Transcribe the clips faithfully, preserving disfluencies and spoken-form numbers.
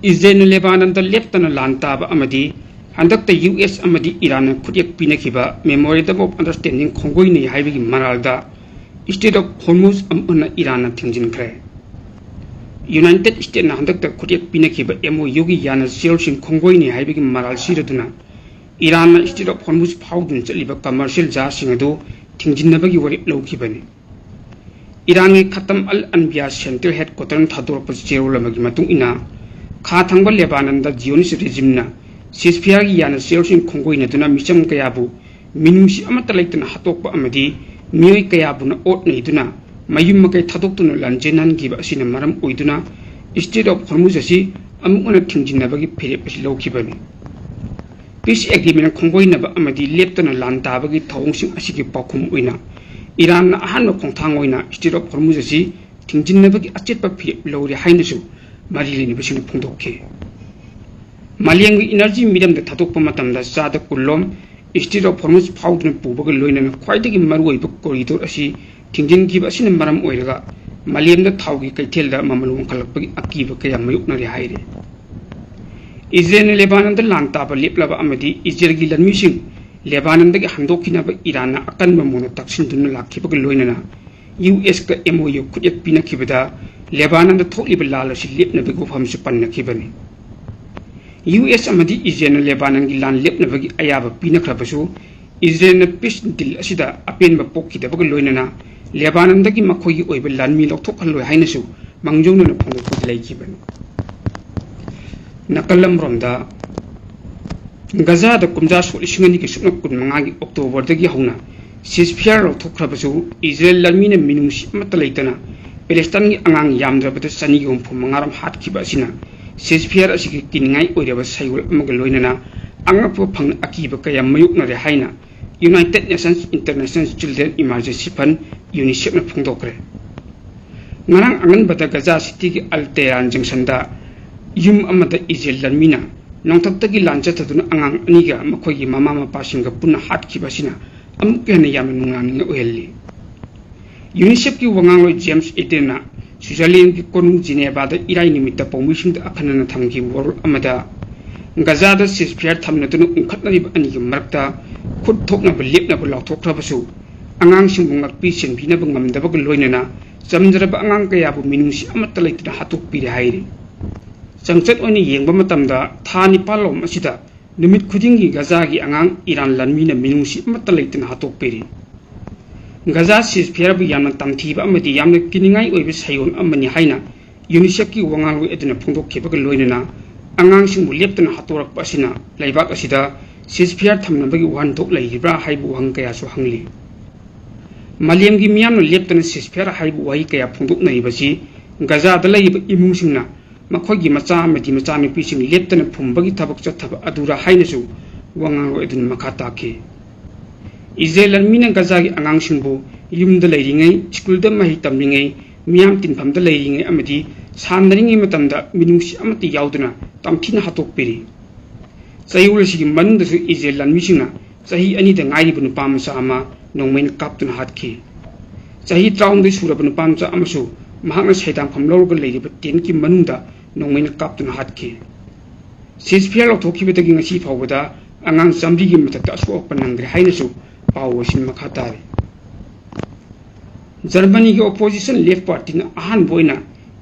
ꯏꯖꯔꯦꯜꯅ ꯂꯦꯕꯥꯅꯟꯗ ꯂꯦꯞꯇꯅ ꯂꯥꯟ ꯇꯥꯕ ꯑꯃꯗꯤ ꯍꯟꯗꯛꯇ ꯌꯨ ꯑꯦꯁ ꯑꯃꯗꯤ ꯏꯔꯥꯟꯅ ꯈꯨꯠꯌꯦꯛ ꯄꯤꯅꯈꯤꯕ Memorandum of Understanding ꯈꯣꯡꯒꯣꯏꯅꯩ ꯍꯥꯏꯕꯒꯤ ꯃꯔꯥꯜꯗ Strait of Hormuz ꯑꯃꯨꯛ ꯍꯟꯅ ꯏꯔꯥꯟꯅ ꯊꯤꯡꯖꯤꯟꯈ꯭ꯔꯦ꯫ ꯌꯨꯅꯥꯏꯇꯦꯗ ꯁ꯭ꯇꯦꯠꯅ ꯍꯟꯗꯛꯇ ꯈꯨꯠꯌꯦꯛ ꯄꯤꯅꯈꯤꯕ M O U ꯒꯤ ꯌꯥꯅ ꯆꯦꯔꯣꯜꯁꯤꯡ ꯈꯣꯡꯒꯣꯏꯅꯩ ꯍꯥꯏꯕꯒꯤ ꯃꯔꯥꯜ ꯁꯤꯔꯗꯨꯅ ꯏꯔꯥꯟꯅ Strait of Hormuz ꯐꯥꯎꯗꯨꯅ ꯆꯠꯂꯤꯕ commercial ꯖꯍꯥꯖꯁꯤꯡ ꯑꯗꯨ ꯊꯤꯡꯖꯤꯟꯅꯕꯒꯤ ꯋꯥꯔꯦꯞ ꯂꯧꯈꯤꯕꯅꯤ꯫ ꯏꯔꯥꯟꯒꯤ ꯈꯇꯝ ꯑꯜ ꯑꯟꯕꯤꯌꯥ central headquarter ꯅ ꯊꯥꯗꯣꯔꯛꯄ ꯆꯦꯔꯣꯜ ꯑꯃꯒꯤ ꯃꯇꯨꯡ ꯏꯟꯅ, ꯈꯥ ꯊꯪꯕ ꯂꯦꯕꯥꯅꯟꯗ Zionist regime ꯅ ceasefire ꯒꯤ ꯌꯥꯅ ꯆꯦꯔꯣꯜꯁꯤꯡ ꯈꯣꯡꯒꯣꯏꯅꯗꯨꯅ ꯃꯤꯆꯝ ꯀꯌꯥꯕꯨ ꯃꯤꯅꯨꯡꯁꯤ ꯑꯃꯠꯇ ꯂꯩꯇꯅ ꯍꯥꯠꯇꯣꯛꯄ ꯑꯃꯗꯤ ꯃꯤꯑꯣꯏ ꯀꯌꯥꯕꯨꯅ ꯑꯣꯠ ꯅꯩꯗꯨꯅ ꯃꯌꯨꯝ ꯃꯀꯩ ꯊꯥꯗꯣꯛꯇꯨꯅ ꯂꯥꯟꯖꯦꯟꯍꯟꯈꯤꯕ ꯑꯁꯤꯅ ꯃꯔꯝ ꯑꯣꯏꯗꯨꯅ Strait of Hormuz ꯑꯁꯤ ꯑꯃꯨꯛ ꯍꯟꯅ ꯊꯤꯡꯖꯤꯟꯅꯕꯒꯤ ꯐꯤꯔꯦꯞ ꯑꯁꯤ ꯂꯧꯈꯤꯕꯅꯤ꯫ Peace agreement ꯈꯣꯡꯒꯣꯏꯅꯕ ꯑꯃꯗꯤ ꯂꯦꯞꯇꯅ ꯂꯥꯟ ꯇꯥꯕꯒꯤ ꯊꯧꯑꯣꯡꯁꯤꯡ ꯑꯁꯤꯒꯤ ꯄꯥꯎꯈꯨꯝ ꯑꯣꯏꯅ ꯏꯔꯥꯟꯅ ꯑꯍꯥꯟꯕ ꯈꯣꯡꯊꯥꯡ ꯑꯣꯏꯅ Strait of Hormuz ꯑꯁꯤ ꯊꯤꯡꯖꯤꯟꯅꯕꯒꯤ ꯑꯆꯦꯠꯄ ꯐꯤꯔꯦꯞ ꯂꯧꯔꯦ ꯍꯥꯏꯅꯁꯨ ꯃꯔꯤ ꯂꯩꯅꯕꯁꯤꯡꯅ ꯐꯣꯡꯗꯣꯛꯈꯤ꯫ ꯃꯥꯂꯦꯝꯒꯤ energy ꯃꯤꯔꯝꯗ ꯊꯥꯗꯣꯛꯄ ꯃꯇꯝꯗ ꯆꯥꯗ ꯀꯨꯟꯂꯣꯝ Strait of Hormuz ꯐꯥꯎꯗꯨꯅ ꯄꯨꯕꯒ ꯂꯣꯏꯅꯅ ꯈ꯭ꯋꯥꯏꯗꯒꯤ ꯃꯔꯨꯑꯣꯏꯕ corridor ꯑꯁꯤ ꯊꯤꯡꯖꯤꯟꯈꯤꯕ ꯑꯁꯤꯅ ꯃꯔꯝ ꯑꯣꯏꯔꯒ ꯃꯥꯂꯦꯝꯗ ꯊꯥꯎꯒꯤ ꯀꯩꯊꯦꯜꯗ ꯃꯃꯜ ꯋꯥꯡꯈꯠꯂꯛꯄꯒꯤ ꯑꯀꯤꯕ ꯀꯌꯥ ꯃꯥꯌꯣꯛꯅꯔꯦ ꯍꯥꯏꯔꯤ꯫ ꯏꯖꯔꯦꯜꯅ ꯂꯦꯕꯥꯅꯟꯗ ꯂꯥꯟ ꯇꯥꯕ ꯂꯦꯞꯂꯕ ꯑꯃꯗꯤ ꯏꯖꯔꯦꯜꯒꯤ ꯂꯟꯃꯤꯁꯤꯡ ꯂꯦꯕꯥꯅꯟꯗꯒꯤ ꯍꯟꯗꯣꯛꯈꯤꯅꯕ ꯏꯔꯥꯟꯅ ꯑꯀꯟꯕ ꯃꯑꯣꯡꯗ ꯇꯛꯁꯤꯟꯗꯨꯅ ꯂꯥꯛꯈꯤꯕꯒ ꯂꯣꯏꯅꯅ ꯌꯨ ꯑꯦꯁꯀ M O U ꯈꯨꯠꯌꯦꯛ ꯄꯤꯅꯈꯤꯕꯗ ꯂꯦꯕꯥꯅꯟꯗ ꯊꯣꯛꯂꯤꯕ ꯂꯥꯜ ꯑꯁꯤ ꯂꯦꯞꯅꯕꯒꯤ ꯋꯥꯐꯝꯁꯨ ꯄꯟꯅꯈꯤꯕꯅꯤ꯫ ꯌꯨ ꯑꯦꯁ ꯑꯃꯗꯤ ꯏꯖꯔꯦꯜꯅ ꯂꯦꯕꯥꯅꯟꯒꯤ ꯂꯥꯟ ꯂꯦꯞꯅꯕꯒꯤ ꯑꯌꯥꯕ ꯄꯤꯅꯈ꯭ꯔꯕꯁꯨ, ꯏꯖꯔꯦꯜꯅ peace deal ꯑꯁꯤꯗ ꯑꯄꯦꯟꯕ ꯄꯣꯛꯈꯤꯗꯕꯒ ꯂꯣꯏꯅꯅ ꯂꯦꯕꯥꯅꯟꯗꯒꯤ ꯃꯈꯣꯏꯒꯤ ꯑꯣꯏꯕ ꯂꯥꯟꯃꯤ ꯂꯧꯊꯣꯛꯍꯜꯂꯣꯏ ꯍꯥꯏꯅꯁꯨ ꯃꯥꯡꯖꯧꯅꯅ ꯐꯣꯡꯗꯣꯛꯇꯨꯅ ꯂꯩꯈꯤꯕꯅꯤ꯫ ꯅꯥꯀꯜ ꯑꯃꯔꯣꯝꯗ, ꯒꯖꯥꯗ ꯀꯨꯝꯖꯥ ꯁꯣꯛ ꯂꯤꯁꯤꯡ ꯑꯅꯤꯒ ꯁꯨꯞꯅ ꯀꯨꯟꯃꯉꯥꯒꯤ October ꯗꯒꯤ ꯍꯧꯅ ceasefire ꯂꯧꯊꯣꯛꯈ꯭ꯔꯕꯁꯨ, ꯏꯖꯔꯦꯜ ꯂꯥꯟꯃꯤꯅ ꯃꯤꯅꯨꯡꯁꯤ ꯑꯃꯠꯇ ꯂꯩꯇꯅ ꯄꯦꯂꯦꯁꯇꯥꯏꯟꯒꯤ ꯑꯉꯥꯡ ꯌꯥꯝꯗ꯭ꯔꯕꯗ ꯆꯅꯤꯒ ꯍꯨꯝꯐꯨ ꯃꯉꯥ ꯔꯣꯝ ꯍꯥꯠꯈꯤꯕ ꯑꯁꯤꯅ ceasefire ꯑꯁꯤꯒꯤ ꯀꯤꯅꯤꯡꯉꯥꯏ ꯑꯣꯏꯔꯕ ꯁꯩꯑꯣꯜ ꯑꯃꯒ ꯂꯣꯏꯅꯅ ꯑꯉꯛꯄ ꯐꯪꯅ ꯑꯀꯤꯕ ꯀꯌꯥ ꯃꯥꯌꯣꯛꯅꯔꯦ ꯍꯥꯏꯅ United Nations International Children Emergency Fund, UNICEF ꯅ ꯐꯣꯡꯗꯣꯛꯈ꯭ꯔꯦ꯫ ꯉꯔꯥꯡ ꯑꯉꯟꯕꯗ ꯒꯖꯥ ꯁꯤꯇꯤꯒꯤ ꯑꯜ ꯇꯦꯍꯔꯥꯟ ꯖꯪꯁꯟꯗ ꯌꯨꯝ ꯑꯃꯗ ꯏꯖꯔꯦꯜ ꯂꯥꯟꯃꯤꯅ ꯅꯣꯡꯊꯛꯇꯒꯤ ꯂꯥꯟ ꯆꯠꯊꯗꯨꯅ ꯑꯉꯥꯡ ꯑꯅꯤꯒ ꯃꯈꯣꯏꯒꯤ ꯃꯃꯥ ꯃꯄꯥꯁꯤꯡꯒ ꯄꯨꯟꯅ ꯍꯥꯠꯈꯤꯕ ꯑꯁꯤꯅ ꯑꯃꯨꯛꯀ ꯍꯦꯟꯅ ꯌꯥꯝꯅ ꯅꯨꯡꯅꯥꯡꯅꯤꯡꯉꯥꯏ ꯑꯣꯏꯍꯜꯂꯤ꯫ UNICEF ꯀꯤ ꯋꯥꯉꯥꯡꯂꯣꯏ ꯖꯦꯝꯁ ꯏꯗꯦꯟꯅ ꯁ꯭ꯋꯤꯖꯔꯂꯦꯟꯒꯤ ꯀꯣꯅꯨꯡ ꯖꯤꯅꯦꯚꯥꯗ ꯏꯔꯥꯏ ꯅꯨꯃꯤꯠꯇ ꯄꯥꯎꯃꯤꯁꯤꯡꯗ ꯑꯈꯟꯅꯅ ꯊꯝꯈꯤꯕ ꯋꯥꯔꯣꯜ ꯑꯃꯗ, ꯒꯖꯥꯗ ceasefire ꯊꯝꯅꯗꯨꯅ ꯎꯪꯈꯠꯅꯔꯤꯕ ꯑꯅꯤꯒꯤ ꯃꯔꯛꯇ ꯈꯨꯠ ꯊꯣꯛꯅꯕ ꯂꯦꯞꯅꯕ ꯂꯥꯎꯊꯣꯛꯈ꯭ꯔꯕꯁꯨ, ꯑꯉꯥꯡꯁꯤꯡꯕꯨ ꯉꯥꯛꯄꯤ ꯁꯦꯟꯕꯤꯅꯕ ꯉꯝꯗꯕꯒ ꯂꯣꯏꯅꯅ ꯆꯝꯖꯔꯕ ꯑꯉꯥꯡ ꯀꯌꯥꯕꯨ ꯃꯤꯅꯨꯡꯁꯤ ꯑꯃꯠꯇ ꯂꯩꯇꯅ ꯍꯥꯠꯇꯣꯛꯄꯤꯔꯦ ꯍꯥꯏꯔꯤ꯫ ꯆꯥꯡꯆꯠ ꯑꯣꯏꯅ ꯌꯦꯡꯕ ꯃꯇꯝꯗ, ꯊꯥ ꯅꯤꯄꯥꯜ ꯂꯣꯝ ꯑꯁꯤꯗ ꯅꯨꯃꯤꯠ ꯈꯨꯗꯤꯡꯒꯤ ꯒꯖꯥꯒꯤ ꯑꯉꯥꯡ ꯏꯔꯥꯟ ꯂꯥꯟꯃꯤꯅ ꯃꯤꯅꯨꯡꯁꯤ ꯑꯃꯠꯇ ꯂꯩꯇꯅ ꯍꯥꯠꯇꯣꯛꯄꯤꯔꯤ꯫ ꯒꯖꯥ ceasefireꯕꯨ ꯌꯥꯝꯅ ꯇꯝꯊꯤꯕ ꯑꯃꯗꯤ ꯌꯥꯝꯅ ꯀꯤꯅꯤꯡꯉꯥꯏ ꯑꯣꯏꯕ ꯁꯩꯑꯣꯟ ꯑꯃꯅꯤ ꯍꯥꯏꯅ UNICEFꯀꯤ ꯋꯥꯉꯥꯡꯂꯣꯏ ꯑꯗꯨꯅ ꯐꯣꯡꯗꯣꯛꯈꯤꯕꯒ ꯂꯣꯏꯅꯅ, ꯑꯉꯥꯡꯁꯤꯡꯕꯨ ꯂꯦꯞꯇꯅ ꯍꯥꯠꯇꯣꯔꯛꯄ ꯑꯁꯤꯅ ꯂꯩꯕꯥꯛ ꯑꯁꯤꯗ ceasefire ꯊꯝꯅꯕꯒꯤ ꯋꯥꯍꯟꯊꯣꯛ ꯂꯩꯔꯤꯕ꯭ꯔꯥ ꯍꯥꯏꯕ ꯋꯥꯍꯪ ꯀꯌꯥꯁꯨ ꯍꯪꯂꯤ꯫ ꯃꯥꯂꯦꯝꯒꯤ ꯃꯤꯌꯥꯝꯅ ꯂꯦꯞꯇꯅ ceasefire ꯍꯥꯏꯕ ꯋꯥꯍꯩ ꯀꯌꯥ ꯐꯣꯡꯗꯣꯛꯅꯔꯤꯕꯁꯤ ꯒꯖꯥꯗ ꯂꯩꯔꯤꯕ ꯏꯃꯨꯡꯁꯤꯡꯅ ꯃꯈꯣꯏꯒꯤ ꯃꯆꯥ ꯑꯃꯗꯤ ꯃꯆꯥꯅꯨꯄꯤꯁꯤꯡ ꯂꯦꯞꯇꯅ ꯐꯨꯝꯕꯒꯤ ꯊꯕꯛ ꯆꯠꯊꯕ ꯑꯗꯨꯔꯥ ꯍꯥꯏꯅꯁꯨ ꯋꯥꯉꯥꯡꯂꯣꯏ ꯑꯗꯨꯅ ꯃꯈꯥ ꯇꯥꯈꯤ꯫ ꯏꯖꯔꯦꯜ ꯂꯥꯟꯃꯤꯅ ꯒꯖꯥꯒꯤ ꯑꯉꯥꯡꯁꯤꯡꯕꯨ ꯌꯨꯝꯗ ꯂꯩꯔꯤꯉꯩ, ꯁ꯭ꯀꯨꯜꯗ ꯃꯍꯩ ꯇꯝꯂꯤꯉꯩ, ꯃꯤꯌꯥꯝ ꯇꯤꯟꯐꯝꯗ ꯂꯩꯔꯤꯉꯩ ꯑꯃꯗꯤ ꯁꯥꯟꯅꯔꯤꯉꯩ ꯃꯇꯝꯗ ꯃꯤꯅꯨꯡꯁꯤ ꯑꯃꯠꯇ ꯌꯥꯎꯗꯅ ꯇꯝꯊꯤꯅ ꯍꯥꯠꯇꯣꯛꯄꯤꯔꯤ꯫ ꯆꯌꯣꯜ ꯑꯁꯤꯒꯤ ꯃꯅꯨꯡꯗꯁꯨ ꯏꯖꯔꯦꯜ ꯂꯥꯟꯃꯤꯁꯤꯡꯅ ꯆꯍꯤ ꯑꯅꯤꯗ ꯉꯥꯏꯔꯤꯕ ꯅꯨꯄꯥ ꯃꯆꯥ ꯑꯃ ꯅꯣꯡꯃꯩꯅ ꯀꯥꯞꯇꯨꯅ ꯍꯥꯠꯈꯤ꯫ ꯆꯍꯤ ꯇꯔꯥꯍꯨꯝꯗꯣꯏ ꯁꯨꯔꯕ ꯅꯨꯄꯥ ꯃꯆꯥ ꯑꯃꯁꯨ ꯃꯍꯥꯛꯅ ꯁꯩꯗꯥꯡꯐꯝ ꯂꯧꯔꯒ ꯂꯩꯔꯤꯕ tentꯀꯤ ꯃꯅꯨꯡꯗ ꯅꯣꯡꯃꯩꯅ ꯀꯥꯞꯇꯨꯅ ꯍꯥꯠꯈꯤ꯫ Ceasefire ꯂꯧꯊꯣꯛꯈꯤꯕꯗꯒꯤ ꯉꯁꯤ ꯐꯥꯎꯕꯗ ꯑꯉꯥꯡ ꯆꯥꯃꯔꯤꯒꯤ ꯃꯊꯛꯇ ꯑꯁꯣꯛ ꯑꯄꯟ ꯅꯪꯈ꯭ꯔꯦ ꯍꯥꯏꯅꯁꯨ ꯄꯥꯎ ꯑꯁꯤꯅ ꯃꯈꯥ ꯇꯥꯔꯤ꯫ ꯖꯔꯃꯅꯤꯒꯤ opposition Left Partyꯅ ꯑꯍꯥꯟꯕ ꯑꯣꯏꯅ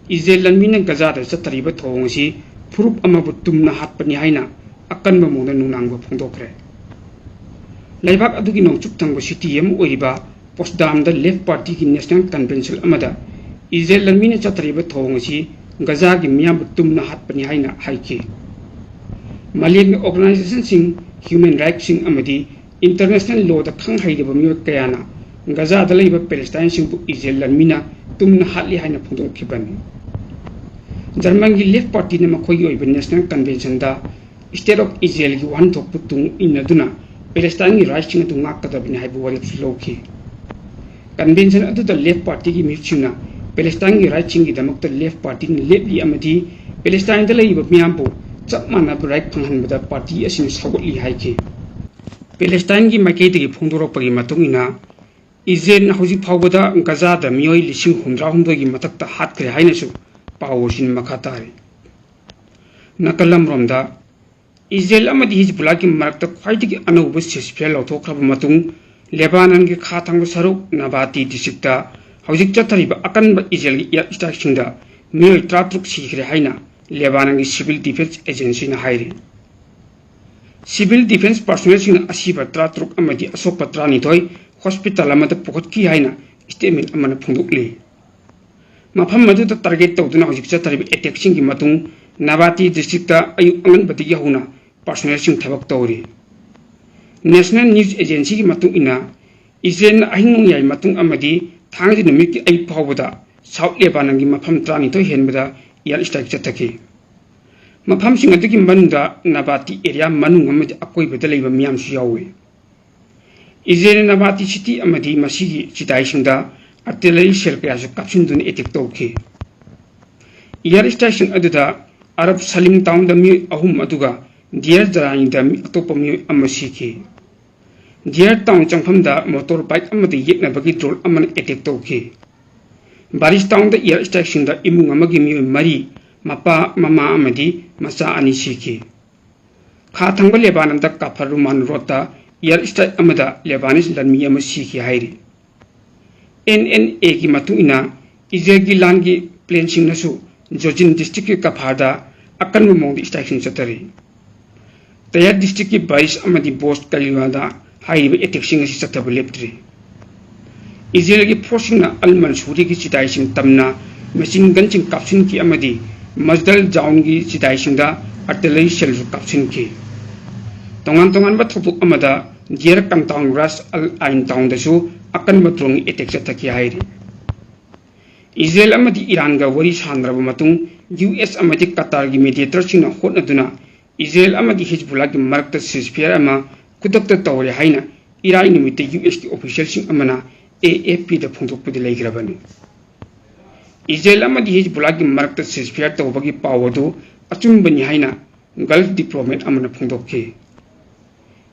ꯏꯖꯔꯦꯜ ꯂꯥꯟꯃꯤꯅ ꯒꯖꯥꯗ ꯆꯠꯊꯔꯤꯕ ꯊꯧꯑꯣꯡ ꯑꯁꯤ ꯐꯨꯔꯨꯞ ꯑꯃꯕꯨ ꯇꯨꯝꯅ ꯍꯥꯠꯄꯅꯤ ꯍꯥꯏꯅ ꯑꯀꯟꯕ ꯃꯑꯣꯡꯗ ꯅꯨꯡꯅꯥꯡꯕ ꯐꯣꯡꯗꯣꯛꯈ꯭ꯔꯦ꯫ ꯂꯩꯕꯥꯛ ꯑꯗꯨꯒꯤ ꯅꯣꯡꯆꯨꯞ ꯊꯪꯕ city ꯑꯃ ꯑꯣꯏꯔꯤꯕ ꯄꯣꯠꯁꯗꯥꯝꯗ Left Partyꯒꯤ National Convention ꯑꯃꯗ ꯏꯖꯔꯦꯜ ꯂꯥꯟꯃꯤꯅ ꯆꯠꯊꯔꯤꯕ ꯊꯧꯑꯣꯡ ꯑꯁꯤ ꯒꯖꯥꯒꯤ ꯃꯤꯌꯥꯝꯕꯨ ꯇꯨꯝꯅ ꯍꯥꯠꯄꯅꯤ ꯍꯥꯏꯅ ꯍꯥꯏꯈꯤ꯫ ꯃꯥꯂꯦꯝꯒꯤ organisationꯁꯤꯡ, human rightsꯁꯤꯡ ꯑꯃꯗꯤ international lawꯗ ꯈꯪ ꯍꯩꯔꯕ ꯃꯤꯑꯣꯏ ꯀꯌꯥꯅ ꯒꯖꯥꯗ ꯂꯩꯕ ꯄꯦꯂꯦꯁꯇꯥꯏꯟꯁꯤꯡꯕꯨ ꯏꯖꯔꯦꯜ ꯂꯥꯟꯃꯤꯅ ꯇꯨꯝꯅ ꯍꯥꯠꯂꯤ ꯍꯥꯏꯅ ꯐꯣꯡꯗꯣꯛꯈꯤꯕꯅꯤ꯫ ꯖꯔꯃꯟꯒꯤ Left Partyꯅ ꯃꯈꯣꯏꯒꯤ ꯑꯣꯏꯕ National Conventionꯗ State of Israelꯒꯤ ꯋꯥꯍꯟꯊꯣꯛꯄꯨ ꯇꯨꯡ ꯏꯟꯅꯗꯨꯅ ꯄꯦꯂꯦꯁꯇꯥꯏꯟꯒꯤ rightsꯁꯤꯡ ꯑꯗꯨ ꯉꯥꯛꯀꯗꯕꯅꯤ ꯍꯥꯏꯕ ꯋꯥꯔꯦꯞꯁꯨ ꯂꯧꯈꯤ꯫ Convention ꯑꯗꯨꯗ Left Partyꯒꯤ ꯃꯤꯍꯨꯠꯁꯤꯡꯅ ꯄꯦꯂꯦꯁꯇꯥꯏꯟꯒꯤ rightsꯁꯤꯡꯒꯤꯗꯃꯛꯇ Left Partyꯅ ꯂꯦꯞꯂꯤ ꯑꯃꯗꯤ ꯄꯦꯂꯦꯁꯇꯥꯏꯟꯗ ꯂꯩꯔꯤꯕ ꯃꯤꯌꯥꯝꯕꯨ ꯆꯞ ꯃꯥꯟꯅꯕ right ꯐꯪꯍꯟꯕꯗ party ꯑꯁꯤꯅ ꯁꯧꯒꯠꯂꯤ ꯍꯥꯏꯈꯤ꯫ ꯄꯦꯂꯦꯁꯇꯥꯏꯟꯒꯤ ꯃꯥꯏꯀꯩꯗꯒꯤ ꯐꯣꯡꯗꯣꯔꯛꯄꯒꯤ ꯃꯇꯨꯡ ꯏꯟꯅ, ꯏꯖꯔꯦꯜꯅ ꯍꯧꯖꯤꯛ ꯐꯥꯎꯕꯗ ꯒꯖꯥꯗ ꯃꯤꯑꯣꯏ ꯂꯤꯁꯤꯡ ꯍꯨꯝꯗ꯭ꯔꯥꯍꯨꯝꯗꯣꯏꯒꯤ ꯃꯊꯛꯇ ꯍꯥꯠꯈ꯭ꯔꯦ ꯍꯥꯏꯅꯁꯨ ꯄꯥꯎ ꯑꯁꯤꯅ ꯃꯈꯥ ꯇꯥꯔꯤ꯫ ꯅꯥꯀꯜ ꯑꯃꯔꯣꯝꯗ, ꯏꯖꯔꯦꯜ ꯑꯃꯗꯤ ꯍꯤꯖꯕꯨꯜꯂꯥꯒꯤ ꯃꯔꯛꯇ ꯈ꯭ꯋꯥꯏꯗꯒꯤ ꯑꯅꯧꯕ ceasefire ꯂꯧꯊꯣꯛꯈ꯭ꯔꯕ ꯃꯇꯨꯡ, ꯂꯦꯕꯥꯅꯟꯒꯤ ꯈꯥ ꯊꯪꯕ ꯁꯔꯨꯛ ꯅꯥꯕꯥꯇꯤ districtꯇ ꯍꯧꯖꯤꯛ ꯆꯠꯊꯔꯤꯕ ꯑꯀꯟꯕ ꯏꯖꯔꯦꯜꯒꯤ air strikeꯁꯤꯡꯗ ꯃꯤꯑꯣꯏ ꯇꯔꯥꯇꯔꯨꯛ ꯁꯤꯈ꯭ꯔꯦ ꯍꯥꯏꯅ ꯂꯦꯕꯥꯅꯟꯒꯤ civil defence agencyꯅ ꯍꯥꯏꯔꯤ꯫ Civil defence personnelꯁꯤꯡꯅ ꯑꯁꯤꯕ ꯇꯔꯥꯇꯔꯨꯛ ꯑꯃꯗꯤ ꯑꯁꯣꯛꯄ ꯇꯔꯥꯅꯤꯊꯣꯏ hospital ꯑꯃꯗ ꯄꯨꯈꯠꯈꯤ ꯍꯥꯏꯅ statement ꯑꯃꯅ ꯐꯣꯡꯗꯣꯛꯂꯤ꯫ ꯃꯐꯝ ꯑꯗꯨꯗ target ꯇꯧꯗꯨꯅ ꯍꯧꯖꯤꯛ ꯆꯠꯊꯔꯤꯕ attackꯁꯤꯡꯒꯤ ꯃꯇꯨꯡ ꯅꯥꯕꯥꯇꯤ districtꯇ ꯑꯌꯨꯛ ꯑꯉꯟꯕꯗꯒꯤ ꯍꯧꯅ personnelꯁꯤꯡ ꯊꯕꯛ ꯇꯧꯔꯤ꯫ National News Agencyꯒꯤ ꯃꯇꯨꯡ ꯏꯟꯅ, ꯏꯖꯔꯦꯜꯅ ꯑꯍꯤꯡ ꯅꯣꯡꯌꯥꯏ ꯃꯇꯨꯡ ꯑꯃꯗꯤ ꯊꯥꯡꯖ ꯅꯨꯃꯤꯠꯀꯤ ꯑꯌꯨꯛ ꯐꯥꯎꯕꯗ South ꯂꯦꯕꯥꯅꯟꯒꯤ ꯃꯐꯝ ꯇꯔꯥꯅꯤꯊꯣꯏ ꯍꯦꯟꯕꯗ air strike ꯆꯠꯊꯈꯤ꯫ ꯃꯐꯝꯁꯤꯡ ꯑꯗꯨꯒꯤ ꯃꯅꯨꯡꯗ ꯅꯥꯕꯥꯇꯤ area ꯃꯅꯨꯡ ꯑꯃꯗꯤ ꯑꯀꯣꯏꯕꯗ ꯂꯩꯕ ꯃꯤꯌꯥꯝꯁꯨ ꯌꯥꯎꯏ꯫ ꯏꯖꯔꯦꯜꯅ ꯅꯥꯕꯥꯇꯤ city ꯑꯃꯗꯤ ꯃꯁꯤꯒꯤ ꯆꯤꯗꯥꯏꯁꯤꯡꯗ artillery shell ꯀꯌꯥꯁꯨ ꯀꯥꯞꯁꯤꯟꯗꯨꯅ attack ꯇꯧꯈꯤ꯫ Air strikeꯁꯤꯡ ꯑꯗꯨꯗ Arab Salim townꯗ ꯃꯤꯑꯣꯏ ꯑꯍꯨꯝ, ꯑꯗꯨꯒ Deir Zaraniꯗ ꯃꯤ, ꯑꯇꯣꯞꯄ ꯃꯤꯑꯣꯏ ꯑꯃ ꯁꯤꯈꯤ꯫ Deir town ꯆꯪꯐꯝꯗ motorbike ꯑꯃꯗ ꯌꯦꯛꯅꯕꯒꯤ drone ꯑꯃꯅ attack ꯇꯧꯈꯤ꯫ Baris townꯗ air strikeꯁꯤꯡꯗ ꯏꯃꯨꯡ ꯑꯃꯒꯤ ꯃꯤꯑꯣꯏ ꯃꯔꯤ, ꯃꯄꯥ, ꯃꯃꯥ ꯑꯃꯗꯤ ꯃꯆꯥ ꯑꯅꯤ ꯁꯤꯈꯤ꯫ ꯈꯥ ꯊꯪꯕ ꯂꯦꯕꯥꯅꯟꯗ Kafar Ruman roadꯇ air strike ꯑꯃꯗ Lebanese ꯂꯥꯟꯃꯤ ꯑꯃ ꯁꯤꯈꯤ ꯍꯥꯏꯔꯤ꯫ NNAꯒꯤ ꯃꯇꯨꯡ ꯏꯟꯅ, ꯏꯖꯔꯦꯜꯒꯤ ꯂꯥꯟꯒꯤ planeꯁꯤꯡꯅꯁꯨ ꯖꯣꯖꯤꯟ districtꯀꯤ ꯀꯐꯥꯔꯗ ꯑꯀꯟꯕ ꯃꯑꯣꯡꯗ strikeꯁꯤꯡ ꯆꯠꯊꯔꯤ꯫ Tayar districtꯀꯤ Baris ꯑꯃꯗꯤ Bost Kaliwada ꯍꯥꯏꯔꯤꯕ attackꯁꯤꯡ ꯑꯁꯤ ꯆꯠꯊꯕ ꯂꯦꯞꯇ꯭ꯔꯤ꯫ ꯏꯖꯔꯦꯜꯒꯤ forceꯁꯤꯡꯅ ꯑꯜ ꯃꯟꯁꯨꯔꯤꯒꯤ ꯆꯤꯗꯥꯏꯁꯤꯡ ꯇꯝꯅ machine gunꯁꯤꯡ ꯀꯥꯞꯁꯤꯟꯈꯤ ꯑꯃꯗꯤ Masdar townꯒꯤ ꯆꯤꯗꯥꯏꯁꯤꯡꯗ artillery shellꯁꯨ ꯀꯥꯞꯁꯤꯟꯈꯤ꯫ ꯇꯣꯉꯥꯟ ꯇꯣꯉꯥꯟꯕ ꯊꯧꯗꯣꯛ ꯑꯃꯗ Deir town, Ras Al Ain townꯗꯁꯨ ꯑꯀꯟꯕ drone attack ꯆꯠꯊꯈꯤ ꯍꯥꯏꯔꯤ꯫ ꯏꯖꯔꯦꯜ ꯑꯃꯗꯤ ꯏꯔꯥꯟꯒ ꯋꯥꯔꯤ ꯁꯥꯟꯅꯔꯕ ꯃꯇꯨꯡ, US ꯑꯃꯗꯤ ꯀꯇꯥꯔꯒꯤ mediatorꯁꯤꯡꯅ ꯍꯣꯠꯅꯗꯨꯅ ꯏꯖꯔꯦꯜ ꯑꯃꯗꯤ ꯍꯤꯖꯕꯨꯜꯂꯥꯒꯤ ꯃꯔꯛꯇ ceasefire ꯑꯃ ꯈꯨꯗꯛꯇ ꯇꯧꯔꯦ ꯍꯥꯏꯅ ꯏꯔꯥꯏ ꯅꯨꯃꯤꯠꯇ USꯀꯤ officialꯁꯤꯡ ꯑꯃꯅ AFPꯗ ꯐꯣꯡꯗꯣꯛꯄꯗꯤ ꯂꯩꯈ꯭ꯔꯕꯅꯤ꯫ ꯏꯖꯔꯦꯜ ꯑꯃꯗꯤ ꯍꯤꯖꯕꯨꯜꯂꯥꯒꯤ ꯃꯔꯛꯇ ceasefire ꯇꯧꯕꯒꯤ ꯄꯥꯎ ꯑꯗꯨ ꯑꯆꯨꯝꯕꯅꯤ ꯍꯥꯏꯅ Gulf diplomat ꯑꯃꯅ ꯐꯣꯡꯗꯣꯛꯈꯤ꯫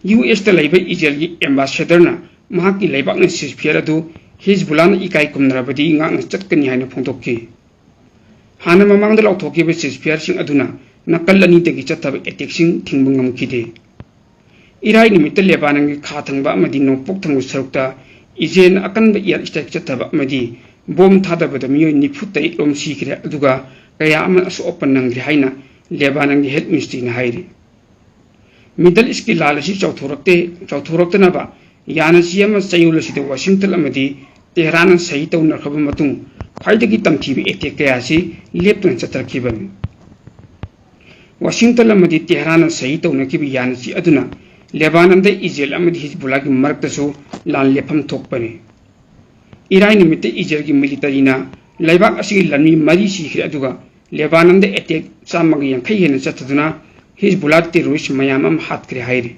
USꯇ ꯂꯩꯕ ꯏꯖꯔꯦꯜꯒꯤ ambassadorꯅ ꯃꯍꯥꯛꯀꯤ ꯂꯩꯕꯥꯛꯅ ceasefire ꯑꯗꯨ ꯍꯤꯖꯕꯨꯜꯂꯥꯅ ꯏꯀꯥꯏ ꯈꯨꯝꯅꯔꯕꯗꯤ ꯉꯥꯛꯅ ꯆꯠꯀꯅꯤ ꯍꯥꯏꯅ ꯐꯣꯡꯗꯣꯛꯈꯤ꯫ ꯍꯥꯟꯅ ꯃꯃꯥꯡꯗ ꯂꯥꯎꯊꯣꯛꯈꯤꯕ ceasefireꯁꯤꯡ ꯑꯗꯨꯅ ꯅꯥꯀꯜ ꯑꯅꯤꯗꯒꯤ ꯆꯠꯊꯕ attackꯁꯤꯡ ꯊꯤꯡꯕ ꯉꯝꯈꯤꯗꯦ꯫ ꯏꯔꯥꯏ ꯅꯨꯃꯤꯠꯇ ꯂꯦꯕꯥꯅꯟꯒꯤ ꯈꯥ ꯊꯪꯕ ꯑꯃꯗꯤ ꯅꯣꯡꯄꯣꯛ ꯊꯪꯕ ꯁꯔꯨꯛꯇ ꯏꯖꯔꯦꯜꯅ ꯑꯀꯟꯕ air strike ꯆꯠꯊꯕ ꯑꯃꯗꯤ bomb ꯊꯥꯗꯕꯗ ꯃꯤꯑꯣꯏ ꯅꯤꯐꯨ ꯇꯔꯦꯠ ꯔꯣꯝ ꯁꯤꯈ꯭ꯔꯦ, ꯑꯗꯨꯒ ꯀꯌꯥ ꯑꯃ ꯑꯁꯣꯛ ꯑꯄꯟ ꯅꯪꯈ꯭ꯔꯦ ꯍꯥꯏꯅ ꯂꯦꯕꯥꯅꯟꯒꯤ health ministryꯅ ꯍꯥꯏꯔꯤ꯫ Middle Eastꯀꯤ ꯂꯥꯜ ꯑꯁꯤ ꯆꯥꯎꯊꯣꯔꯛꯇꯦ, ꯆꯥꯎꯊꯣꯔꯛꯇꯅꯕ ꯌꯥꯅꯆꯦ ꯑꯃ ꯆꯌꯣꯜ ꯑꯁꯤꯗ ꯋꯥꯁꯤꯡꯇꯟ ꯑꯃꯗꯤ ꯇꯦꯍꯔꯥꯟꯅ ꯁꯍꯤ ꯇꯧꯅꯈ꯭ꯔꯕ ꯃꯇꯨꯡ ꯈ꯭ꯋꯥꯏꯗꯒꯤ ꯇꯝꯊꯤꯕ attack ꯀꯌꯥ ꯑꯁꯤ ꯂꯦꯞꯇꯅ ꯆꯠꯊꯔꯛꯈꯤꯕꯅꯤ꯫ ꯋꯥꯁꯤꯡꯇꯟ ꯑꯃꯗꯤ ꯇꯦꯍꯔꯥꯟꯅ ꯁꯍꯤ ꯇꯧꯅꯈꯤꯕ ꯌꯥꯅꯆꯦ ꯑꯗꯨꯅ ꯂꯦꯕꯥꯅꯟꯗ ꯏꯖꯔꯦꯜ ꯑꯃꯗꯤ ꯍꯤꯖꯕꯨꯜꯂꯥꯒꯤ ꯃꯔꯛꯇꯁꯨ ꯂꯥꯟ ꯂꯦꯞꯐꯝ ꯊꯣꯛꯄꯅꯤ꯫ ꯏꯔꯥꯏ ꯅꯨꯃꯤꯠꯇ ꯏꯖꯔꯦꯜꯒꯤ militaryꯅ ꯂꯩꯕꯥꯛ ꯑꯁꯤꯒꯤ ꯂꯥꯟꯃꯤ ꯃꯔꯤ ꯁꯤꯈ꯭ꯔꯦ, ꯑꯗꯨꯒ ꯂꯦꯕꯥꯅꯟꯗ attack ꯆꯥꯝꯃꯒ ꯌꯥꯡꯈꯩ ꯍꯦꯟꯅ ꯆꯠꯊꯗꯨꯅ ꯍꯤꯖꯕꯨꯜꯂꯥ terrorist ꯃꯌꯥꯝ ꯑꯃ ꯍꯥꯠꯈ꯭ꯔꯦ ꯍꯥꯏꯔꯤ꯫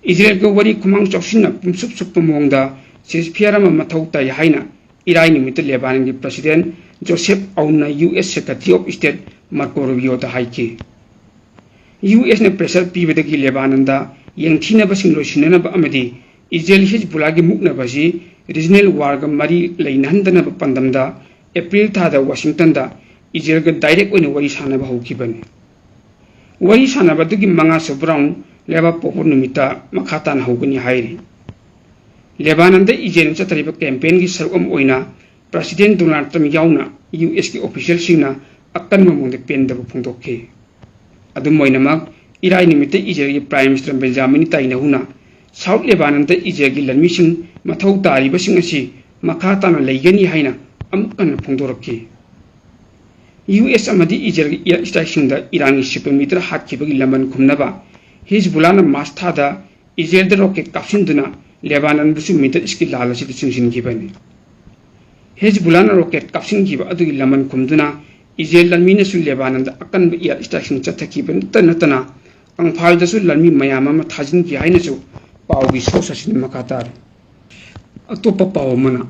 ꯏꯖꯔꯦꯜꯒ ꯋꯥꯔꯤ ꯈꯨꯃꯥꯡ ꯆꯥꯎꯁꯤꯟꯅ ꯄꯨꯝꯁꯨꯞ ꯁꯨꯞꯄ ꯃꯑꯣꯡꯗ ceasefire ꯑꯃ ꯃꯊꯧ ꯇꯥꯏ ꯍꯥꯏꯅ ꯏꯔꯥꯏ ꯅꯨꯃꯤꯠꯇ ꯂꯦꯕꯥꯅꯟꯒꯤ President Joseph Aounꯅ U S Secretary of State Marco Rubioꯗ ꯍꯥꯏꯈꯤ꯫ U Sꯅ pressure ꯄꯤꯕꯗꯒꯤ ꯂꯦꯕꯥꯅꯟꯗ ꯌꯦꯡꯊꯤꯅꯕꯁꯤꯡ ꯂꯣꯏꯁꯤꯟꯅꯅꯕ ꯑꯃꯗꯤ ꯏꯖꯔꯦꯜ ꯍꯤꯖꯕꯨꯜꯂꯥꯒꯤ ꯃꯨꯛꯅꯕ ꯑꯁꯤ regional warꯒ ꯃꯔꯤ ꯂꯩꯅꯍꯟꯗꯅꯕ ꯄꯥꯟꯗꯝꯗ April ꯊꯥꯗ ꯋꯥꯁꯤꯡꯇꯟꯗ ꯏꯖꯔꯦꯜꯒ direct ꯑꯣꯏꯅ ꯋꯥꯔꯤ ꯁꯥꯟꯅꯕ ꯍꯧꯈꯤꯕꯅꯤ꯫ ꯋꯥꯔꯤ ꯁꯥꯟꯅꯕ ꯑꯗꯨꯒꯤ ꯃꯉꯥꯁꯨꯕ round ꯂꯩꯕꯥꯛꯄꯣꯛꯄ ꯅꯨꯃꯤꯠꯇ ꯃꯈꯥ ꯇꯥꯅ ꯍꯧꯒꯅꯤ ꯍꯥꯏꯔꯤ꯫ ꯂꯦꯕꯥꯅꯟꯗ ꯏꯖꯔꯦꯜꯅ ꯆꯠꯊꯔꯤꯕ campaignꯒꯤ ꯁꯔꯨꯛ ꯑꯃ ꯑꯣꯏꯅ President Donald Trump ꯌꯥꯎꯅ U Sꯀꯤ officialꯁꯤꯡꯅ ꯑꯀꯟꯕ ꯃꯑꯣꯡꯗ ꯄꯦꯟꯗꯕ ꯐꯣꯡꯗꯣꯛꯈꯤ꯫ ꯑꯗꯨꯝ ꯑꯣꯏꯅꯃꯛ, ꯏꯔꯥꯏ ꯅꯨꯃꯤꯠꯇ ꯏꯖꯔꯦꯜꯒꯤ Prime Minister Benjamin Netanyahuꯅ South ꯂꯦꯕꯥꯅꯟꯗ ꯏꯖꯔꯦꯜꯒꯤ ꯂꯥꯟꯃꯤꯁꯤꯡ ꯃꯊꯧ ꯇꯥꯔꯤꯕꯁꯤꯡ ꯑꯁꯤ ꯃꯈꯥ ꯇꯥꯅ ꯂꯩꯒꯅꯤ ꯍꯥꯏꯅ ꯑꯃꯨꯛ ꯍꯟꯅ ꯐꯣꯡꯗꯣꯔꯛꯈꯤ꯫ U S ꯑꯃꯗꯤ ꯏꯖꯔꯦꯜꯒꯤ air strikeꯁꯤꯡꯗ ꯏꯔꯥꯟꯒꯤ ꯁꯤꯄꯥꯏ ꯃꯤ ꯇꯔꯥ ꯍꯥꯠꯈꯤꯕꯒꯤ ꯂꯃꯟ ꯈꯨꯝꯅꯕ ꯍꯤꯖꯕꯨꯜꯂꯥꯅ March ꯊꯥꯗ ꯏꯖꯔꯦꯜꯗ rocket ꯀꯥꯞꯁꯤꯟꯗꯨꯅ ꯂꯦꯕꯥꯅꯟꯕꯨꯁꯨ Middle Eastꯀꯤ ꯂꯥꯜ ꯑꯁꯤꯗ ꯆꯤꯡꯁꯤꯟꯈꯤꯕꯅꯤ꯫ ꯍꯤꯖꯕꯨꯜꯂꯥꯅ rocket ꯀꯥꯞꯁꯤꯟꯈꯤꯕ ꯑꯗꯨꯒꯤ ꯂꯃꯟ ꯈꯨꯝꯗꯨꯅ ꯏꯖꯔꯦꯜ ꯂꯥꯟꯃꯤꯅꯁꯨ ꯂꯦꯕꯥꯅꯟꯗ ꯑꯀꯟꯕ air strikeꯁꯤꯡ ꯆꯠꯊꯈꯤꯕꯇ ꯅꯠꯇꯅ ꯀꯪꯐꯥꯜꯗꯁꯨ ꯂꯥꯟꯃꯤ ꯃꯌꯥꯝ ꯑꯃ ꯊꯥꯖꯤꯟꯈꯤ ꯍꯥꯏꯅꯁꯨ ꯄꯥꯎꯒꯤ source ꯑꯁꯤꯅ ꯃꯈꯥ ꯇꯥꯔꯤ꯫ ꯑꯇꯣꯞꯄ ꯄꯥꯎ ꯑꯃꯅ,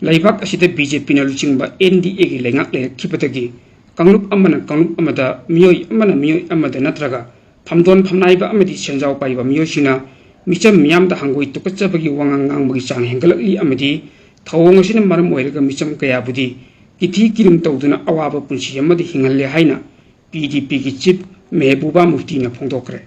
ꯂꯩꯕꯥꯛ ꯑꯁꯤꯗ BJPꯅ ꯂꯨꯆꯤꯡꯕ NDAꯒꯤ ꯂꯩꯉꯥꯛ ꯂꯩꯔꯛꯈꯤꯕꯗꯒꯤ ꯀꯥꯡꯂꯨꯞ ꯑꯃꯅ ꯀꯥꯡꯂꯨꯞ ꯑꯃꯗ, ꯃꯤꯑꯣꯏ ꯑꯃꯅ ꯃꯤꯑꯣꯏ ꯑꯃꯗ ꯅꯠꯇ꯭ꯔꯒ ꯐꯝꯗꯣꯟ ꯐꯝꯅꯥꯏꯕ ꯑꯃꯗꯤ ꯁꯦꯟꯖꯥꯎ ꯄꯥꯏꯕ ꯃꯤꯑꯣꯏꯁꯤꯡꯅ ꯃꯤꯆꯝ ꯃꯤꯌꯥꯝꯗ ꯍꯪꯒꯣꯏ ꯇꯨꯀꯠꯆꯕꯒꯤ ꯋꯥꯉꯥꯡ ꯉꯥꯡꯕꯒꯤ ꯆꯥꯡ ꯍꯦꯟꯒꯠꯂꯛꯂꯤ ꯑꯃꯗꯤ ꯊꯧꯑꯣꯡ ꯑꯁꯤꯅ ꯃꯔꯝ ꯑꯣꯏꯔꯒ ꯃꯤꯆꯝ ꯀꯌꯥꯕꯨꯗꯤ ꯀꯤꯊꯤ ꯀꯤꯔꯨꯝ ꯇꯧꯗꯨꯅ ꯑꯋꯥꯕ ꯄꯨꯟꯁꯤ ꯑꯃꯗ ꯍꯤꯡꯍꯜꯂꯦ ꯍꯥꯏꯅ ꯄꯤ ꯗꯤ ꯄꯤꯒꯤ ꯆꯤꯐ ꯃꯦꯍꯕꯨꯕꯥ ꯃꯨꯐꯇꯤꯅ ꯐꯣꯡꯗꯣꯛꯈ꯭ꯔꯦ꯫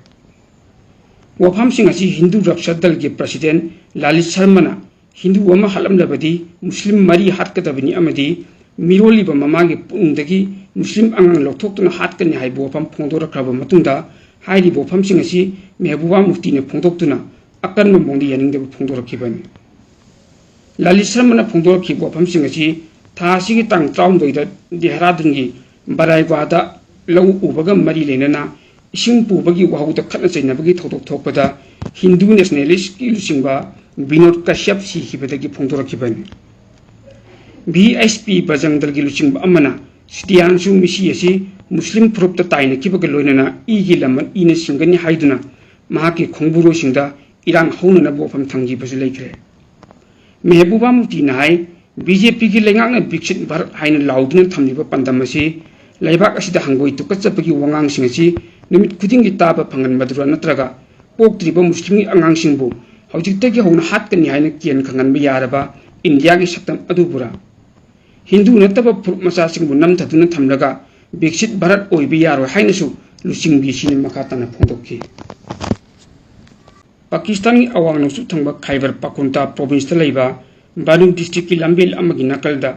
ꯋꯥꯐꯝꯁꯤꯡ ꯑꯁꯤ ꯍꯤꯟꯗꯨ ꯔꯛꯁꯥ ꯗꯜꯒꯤ ꯄ꯭ꯔꯁꯤꯗꯦꯟ ꯂꯥꯂꯤꯠ ꯁꯔꯃꯅ ꯍꯤꯟꯗꯨ ꯑꯃ ꯍꯥꯠꯂꯝꯂꯕꯗꯤ ꯃꯨꯁꯂꯤꯝ ꯃꯔꯤ ꯍꯥꯠꯀꯗꯕꯅꯤ ꯑꯃꯗꯤ ꯃꯤꯔꯣꯜꯂꯤꯕ ꯃꯃꯥꯒꯤ ꯄꯨꯛꯅꯤꯡꯗꯒꯤ ꯃꯨꯁꯂꯤꯝ ꯑꯉꯥꯡ ꯂꯧꯊꯣꯛꯇꯨꯅ ꯍꯥꯠꯀꯅꯤ ꯍꯥꯏꯕ ꯋꯥꯐꯝ ꯐꯣꯡꯗꯣꯔꯛꯈ꯭ꯔꯕ ꯃꯇꯨꯡꯗ, ꯍꯥꯏꯔꯤꯕ ꯋꯥꯐꯝꯁꯤꯡ ꯑꯁꯤ ꯃꯦꯍꯕꯨꯕꯥ ꯃꯨꯐꯇꯤꯅ ꯐꯣꯡꯗꯣꯛꯇꯨꯅ ꯑꯀꯟꯕ ꯃꯑꯣꯡꯗ ꯌꯥꯅꯤꯡꯗꯕ ꯐꯣꯡꯗꯣꯔꯛꯈꯤꯕꯅꯤ꯫ ꯂꯥꯂꯤꯠ ꯁꯔꯃꯅ ꯐꯣꯡꯗꯣꯔꯛꯈꯤꯕ ꯋꯥꯐꯝꯁꯤꯡ ꯑꯁꯤ ꯊꯥ ꯑꯁꯤꯒꯤ ꯇꯥꯡ ꯇꯔꯥꯍꯨꯝꯗꯣꯏꯗ ꯗꯦꯍꯔꯥꯗꯨꯟꯒꯤ ꯕꯔꯥꯏꯒ꯭ꯋꯥꯗ ꯂꯧ ꯎꯕꯒ ꯃꯔꯤ ꯂꯩꯅꯅ ꯏꯁꯤꯡ ꯄꯨꯕꯒꯤ ꯋꯥꯍꯧꯗ ꯈꯠꯅ ꯆꯩꯅꯕꯒꯤ ꯊꯧꯗꯣꯛ ꯊꯣꯛꯄꯗ ꯍꯤꯟꯗꯨ ꯅꯦꯁꯅꯦꯂꯤꯁꯀꯤ ꯂꯨꯆꯤꯡꯕ ꯕꯤꯅꯣꯗ ꯀꯥꯁ꯭ꯌꯞ ꯁꯤꯈꯤꯕꯗꯒꯤ ꯐꯣꯡꯗꯣꯔꯛꯈꯤꯕꯅꯤ꯫ ꯚꯤ ꯑꯩꯆ ꯄꯤ ꯕꯖꯔꯪ ꯗꯜꯒꯤ ꯂꯨꯆꯤꯡꯕ ꯑꯃꯅ ꯁꯤꯇꯤꯌꯥꯟꯁꯨ ꯃꯤꯁꯤ ꯑꯁꯤ ꯃꯨꯁꯂꯤꯝ ꯐꯨꯔꯨꯞꯇ ꯇꯥꯏꯅꯈꯤꯕꯒ ꯂꯣꯏꯅꯅ ꯏꯒꯤ ꯂꯃꯟ ꯏꯅ ꯁꯤꯡꯒꯅꯤ ꯍꯥꯏꯗꯨꯅ ꯃꯍꯥꯛꯀꯤ ꯈꯣꯡꯕꯨꯔꯣꯏꯁꯤꯡꯗ ꯏꯔꯥꯡ ꯍꯧꯅꯅꯕ ꯋꯥꯐꯝ ꯊꯝꯈꯤꯕꯁꯨ ꯂꯩꯈ꯭ꯔꯦ꯫ ꯃꯦꯍꯕꯨꯕꯥ ꯃꯨꯐꯇꯤꯅ ꯍꯥꯏ, ꯕꯤ ꯖꯦ ꯄꯤꯒꯤ ꯂꯩꯉꯥꯛꯅ ꯕꯤꯛꯁꯤꯠ ꯚꯥꯔꯠ ꯍꯥꯏꯅ ꯂꯥꯎꯗꯨꯅ ꯊꯝꯂꯤꯕ ꯄꯥꯟꯗꯝ ꯑꯁꯤ ꯂꯩꯕꯥꯛ ꯑꯁꯤꯗ ꯍꯪꯒꯣꯏ ꯇꯨꯀꯠꯆꯕꯒꯤ ꯋꯥꯉꯥꯡꯁꯤꯡ ꯑꯁꯤ ꯅꯨꯃꯤꯠ ꯈꯨꯗꯤꯡꯒꯤ ꯇꯥꯕ ꯐꯪꯍꯟꯕꯗꯨꯔꯥ ꯅꯠꯇ꯭ꯔꯒ ꯄꯣꯛꯇ꯭ꯔꯤꯕ ꯃꯨꯁꯂꯤꯝꯒꯤ ꯑꯉꯥꯡꯁꯤꯡꯕꯨ ꯍꯧꯖꯤꯛꯇꯒꯤ ꯍꯧꯅ ꯍꯥꯠꯀꯅꯤ ꯍꯥꯏꯅ ꯀꯤꯍꯟ ꯈꯪꯍꯟꯕ ꯌꯥꯔꯕ ꯏꯟꯗꯤꯌꯥꯒꯤ ꯁꯛꯇꯝ ꯑꯗꯨꯕꯨꯔꯥ? ꯍꯤꯟꯗꯨ ꯅꯠꯇꯕ ꯐꯨꯔꯨꯞ ꯃꯆꯥꯁꯤꯡꯕꯨ ꯅꯝꯊꯗꯨꯅ ꯊꯝꯂꯒ ꯕꯤꯛꯁꯤꯠ ꯚꯥꯔꯠ ꯑꯣꯏꯕ ꯌꯥꯔꯣꯏ ꯍꯥꯏꯅꯁꯨ ꯂꯨꯆꯤꯡꯕꯤ ꯑꯁꯤꯅ ꯃꯈꯥ ꯇꯥꯅ ꯐꯣꯡꯗꯣꯛꯈꯤ꯫ ꯄꯥꯀꯤꯁꯇꯥꯟꯒꯤ ꯑꯋꯥꯡ ꯅꯣꯡꯆꯨꯞ ꯊꯪꯕ ꯈꯥꯏꯕꯔ ꯄꯥꯈꯨꯟꯇꯥ ꯄ꯭ꯔꯣꯚꯤꯟꯁꯇ ꯂꯩꯕ ꯕꯥꯅꯨ ꯗꯤꯁꯇ꯭ꯔꯤꯛꯀꯤ ꯂꯝꯕꯦꯜ ꯑꯃꯒꯤ ꯅꯥꯀꯜꯗ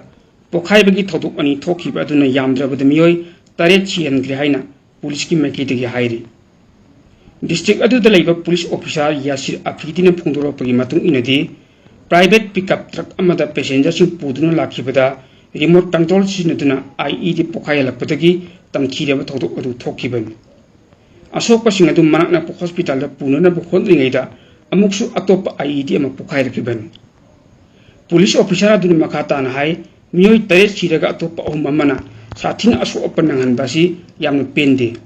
ꯄꯣꯈꯥꯏꯕꯒꯤ ꯊꯧꯗꯣꯛ ꯑꯅꯤ ꯊꯣꯛꯈꯤꯕ ꯑꯗꯨꯅ ꯌꯥꯝꯗ꯭ꯔꯕꯗ ꯃꯤꯑꯣꯏ ꯇꯔꯦꯠ ꯁꯤꯍꯟꯈ꯭ꯔꯦ ꯍꯥꯏꯅ ꯄꯨꯂꯤꯁꯀꯤ ꯃꯥꯏꯀꯩꯗꯒꯤ ꯍꯥꯏꯔꯤ꯫ ꯗꯤꯁꯇ꯭ꯔꯤꯛ ꯑꯗꯨꯗ ꯂꯩꯕ ꯄꯨꯂꯤꯁ ꯑꯣꯐꯤꯁꯥꯔ ꯌꯥꯁꯤꯔ ꯑꯐ꯭ꯔꯤꯗꯤꯅ ꯐꯣꯡꯗꯣꯔꯛꯄꯒꯤ ꯃꯇꯨꯡ ꯏꯟꯅꯗꯤ, ꯄ꯭ꯔꯥꯏꯚꯦꯠ ꯄꯤꯛꯑꯞ ꯇ꯭ꯔꯛ ꯑꯃꯗ ꯄꯦꯁꯦꯟꯖꯔꯁꯤꯡ ꯄꯨꯗꯨꯅ ꯂꯥꯛꯈꯤꯕꯗ ꯔꯤꯃꯣꯠ ꯀꯟꯇ꯭ꯔꯣꯜ ꯁꯤꯖꯤꯟꯅꯗꯨꯅ ꯑꯥꯏ ꯏ ꯗꯤ ꯄꯣꯈꯥꯏꯍꯜꯂꯛꯄꯗꯒꯤ ꯇꯝꯊꯤꯔꯕ ꯊꯧꯗꯣꯛ ꯑꯗꯨ ꯊꯣꯛꯈꯤꯕꯅꯤ꯫ ꯑꯁꯣꯛꯄꯁꯤꯡ ꯑꯗꯨ ꯃꯅꯥꯛ ꯅꯛꯄ ꯍꯣꯁꯄꯤꯇꯥꯜꯗ ꯄꯨꯅꯅꯕ ꯍꯣꯠꯅꯔꯤꯉꯩꯗ ꯑꯃꯨꯛꯁꯨ ꯑꯇꯣꯞꯄ ꯑꯥꯏ ꯏ ꯗꯤ ꯑꯃ ꯄꯣꯈꯥꯏꯔꯛꯈꯤꯕꯅꯤ꯫ ꯄꯨꯂꯤꯁ ꯑꯣꯐꯤꯁꯥꯔ ꯑꯗꯨꯅ ꯃꯈꯥ ꯇꯥꯅ ꯍꯥꯏ, ꯃꯤꯑꯣꯏ ꯇꯔꯦꯠ ꯁꯤꯔꯒ ꯑꯇꯣꯞꯄ ꯑꯍꯨꯝ ꯑꯃꯅ ꯁꯥꯊꯤꯅ ꯑꯁꯣꯛ ꯑꯄꯟ ꯅꯪꯍꯟꯕ ꯑꯁꯤ ꯌꯥꯝꯅ ꯄꯦꯟꯗꯦ꯫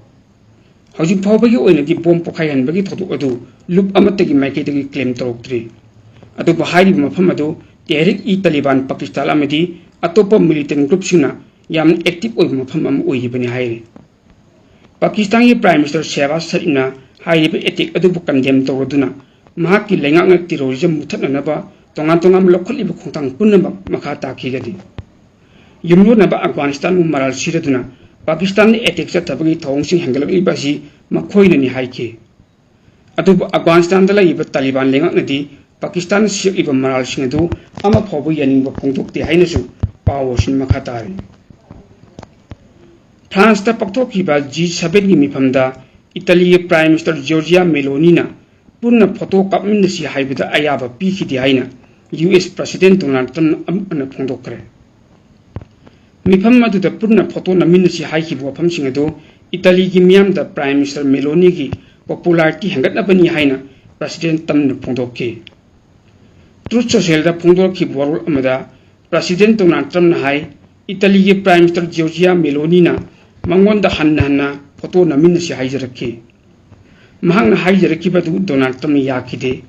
ꯍꯧꯖꯤꯛ ꯐꯥꯎꯕꯒꯤ ꯑꯣꯏꯅꯗꯤ ꯕꯣꯝ ꯄꯣꯈꯥꯏꯍꯟꯕꯒꯤ ꯊꯧꯗꯣꯛ ꯑꯗꯨ ꯂꯨꯞ ꯑꯃꯠꯇꯒꯤ ꯃꯥꯏꯀꯩꯗꯒꯤ ꯀ꯭ꯂꯦꯝ ꯇꯧꯔꯛꯇ꯭ꯔꯤ꯫ ꯑꯗꯨꯕꯨ ꯍꯥꯏꯔꯤꯕ ꯃꯐꯝ ꯑꯗꯨ ꯇꯦꯍꯔꯤꯛ ꯏ ꯇꯥꯂꯤꯕꯥꯟ ꯄꯥꯀꯤꯁꯇꯥꯟ ꯑꯃꯗꯤ ꯑꯇꯣꯞꯄ ꯃꯤꯂꯤꯇꯦꯟ ꯒ꯭ꯔꯨꯞꯁꯤꯡꯅ ꯌꯥꯝꯅ ꯑꯦꯛꯇꯤꯚ ꯑꯣꯏꯕ ꯃꯐꯝ ꯑꯃ ꯑꯣꯏꯔꯤꯕꯅꯤ ꯍꯥꯏꯔꯤ꯫ ꯄꯥꯀꯤꯁꯇꯥꯟꯒꯤ ꯄ꯭ꯔꯥꯏꯝ ꯃꯤꯅꯤꯁꯇꯔ ꯁꯦꯍꯕꯥꯖ ꯁꯔꯤꯐꯅ ꯍꯥꯏꯔꯤꯕ ꯑꯦꯇꯦꯛ ꯑꯗꯨꯕꯨ ꯀꯟꯗꯦꯝ ꯇꯧꯔꯗꯨꯅ ꯃꯍꯥꯛꯀꯤ ꯂꯩꯉꯥꯛꯅ terrorism ꯃꯨꯊꯠꯅꯅꯕ ꯇꯣꯉꯥꯟ ꯇꯣꯉꯥꯟꯕ ꯂꯧꯈꯠꯂꯤꯕ ꯈꯣꯡꯊꯥꯡ ꯄꯨꯝꯅꯃꯛ ꯃꯈꯥ ꯇꯥꯈꯤꯒꯅꯤ꯫ ꯌꯨꯝꯂꯣꯟꯅꯕ ꯑꯐꯒꯥꯅꯤꯁꯇꯥꯟꯕꯨ ꯃꯔꯥꯜ ꯁꯤꯔꯗꯨꯅ ꯄꯥꯀꯤꯁꯇꯥꯟꯗ attack ꯆꯠꯊꯕꯒꯤ ꯊꯧꯑꯣꯡꯁꯤꯡ ꯍꯦꯟꯒꯠꯂꯛꯂꯤꯕ ꯑꯁꯤ ꯃꯈꯣꯏꯅꯅꯤ ꯍꯥꯏꯈꯤ꯫ ꯑꯗꯨꯕꯨ ꯑꯐꯒꯥꯅꯤꯁꯇꯥꯟꯗ ꯂꯩꯔꯤꯕ ꯇꯥꯂꯤꯕꯥꯟ ꯂꯩꯉꯥꯛꯅꯗꯤ ꯄꯥꯀꯤꯁꯇꯥꯟꯗ ꯁꯤꯔꯛꯂꯤꯕ ꯃꯔꯥꯜꯁꯤꯡ ꯑꯗꯨ ꯑꯃ ꯐꯥꯎꯕ ꯌꯥꯅꯤꯡꯕ ꯐꯣꯡꯗꯣꯛꯇꯦ ꯍꯥꯏꯅꯁꯨ ꯄꯥꯎ ꯑꯁꯤꯅ ꯃꯈꯥ ꯇꯥꯔꯤ꯫ ꯐ꯭ꯔꯥꯟꯁꯇ ꯄꯥꯡꯊꯣꯛꯈꯤꯕ G sevenꯒꯤ ꯃꯤꯐꯝꯗ ꯏꯇꯥꯂꯤꯒꯤ Prime Minister Giorgia Meloniꯅ ꯄꯨꯟꯅ ꯐꯣꯇꯣ ꯀꯥꯞꯃꯤꯟꯅꯁꯤ ꯍꯥꯏꯕꯗ ꯑꯌꯥꯕ ꯄꯤꯈꯤꯗꯦ ꯍꯥꯏꯅ ꯌꯨ ꯑꯦꯁ President Donald Trumpꯅ ꯑꯃꯨꯛ ꯍꯟꯅ ꯐꯣꯡꯗꯣꯛꯈ꯭ꯔꯦ꯫ ꯃꯤꯐꯝ ꯑꯗꯨꯗ ꯄꯨꯟꯅ ꯐꯣꯇꯣ ꯅꯝꯃꯤꯟꯅꯁꯤ ꯍꯥꯏꯈꯤꯕ ꯋꯥꯐꯝꯁꯤꯡ ꯑꯗꯨ ꯏꯇꯥꯂꯤꯒꯤ ꯃꯤꯌꯥꯝꯗ Prime Minister Meloniꯒꯤ popularity ꯍꯦꯟꯒꯠꯅꯕꯅꯤ ꯍꯥꯏꯅ President Trumpꯅ ꯐꯣꯡꯗꯣꯛꯈꯤ꯫ Truth Socialꯗ ꯐꯣꯡꯗꯣꯔꯛꯈꯤꯕ ꯋꯥꯔꯣꯜ ꯑꯃꯗ President Donald Trumpꯅ ꯍꯥꯏ, ꯏꯇꯥꯂꯤꯒꯤ Prime Minister Giorgia Meloniꯅ ꯃꯉꯣꯟꯗ ꯍꯟꯅ ꯍꯟꯅ ꯐꯣꯇꯣ ꯅꯝꯃꯤꯟꯅꯁꯤ ꯍꯥꯏꯖꯔꯛꯈꯤ꯫ ꯃꯍꯥꯛꯅ ꯍꯥꯏꯖꯔꯛꯈꯤꯕ ꯑꯗꯨ Donald Trumpꯅ ꯌꯥꯈꯤꯗꯦ꯫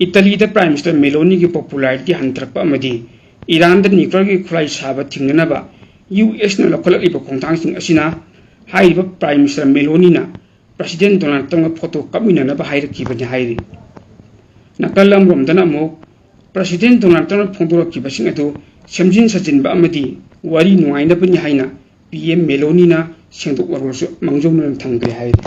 ꯏꯇꯥꯂꯤꯗ Prime Minister Meloniꯒꯤ popularity ꯍꯟꯊꯔꯛꯄ ꯑꯃꯗꯤ ꯏꯔꯥꯟꯗ nuclearꯒꯤ ꯈꯨꯠꯂꯥꯏ ꯁꯥꯕ ꯊꯤꯡꯅꯅꯕ ꯌꯨ ꯑꯦꯁꯅ ꯂꯧꯈꯠꯂꯛꯂꯤꯕ ꯈꯣꯡꯊꯥꯡꯁꯤꯡ ꯑꯁꯤꯅ ꯍꯥꯏꯔꯤꯕ Prime Minister Meloniꯅ President Donald Trumpꯒ ꯐꯣꯇꯣ ꯀꯥꯞꯃꯤꯟꯅꯅꯕ ꯍꯥꯏꯔꯛꯈꯤꯕꯅꯤ ꯍꯥꯏꯔꯤ꯫ ꯅꯥꯀꯜ ꯑꯃꯔꯣꯝꯗꯅ ꯑꯃꯨꯛ President Donald Trumpꯅ ꯐꯣꯡꯗꯣꯔꯛꯈꯤꯕꯁꯤꯡ ꯑꯗꯨ ꯁꯦꯝꯖꯤꯟ ꯁꯥꯖꯤꯟꯕ ꯑꯃꯗꯤ ꯋꯥꯔꯤ ꯅꯨꯡꯉꯥꯏꯅꯕꯅꯤ ꯍꯥꯏꯅ P M Meloniꯅ ꯁꯦꯡꯗꯣꯛ ꯋꯥꯔꯣꯜꯁꯨ ꯃꯥꯡꯖꯧꯅꯅ ꯊꯝꯈ꯭ꯔꯦ ꯍꯥꯏꯔꯤ꯫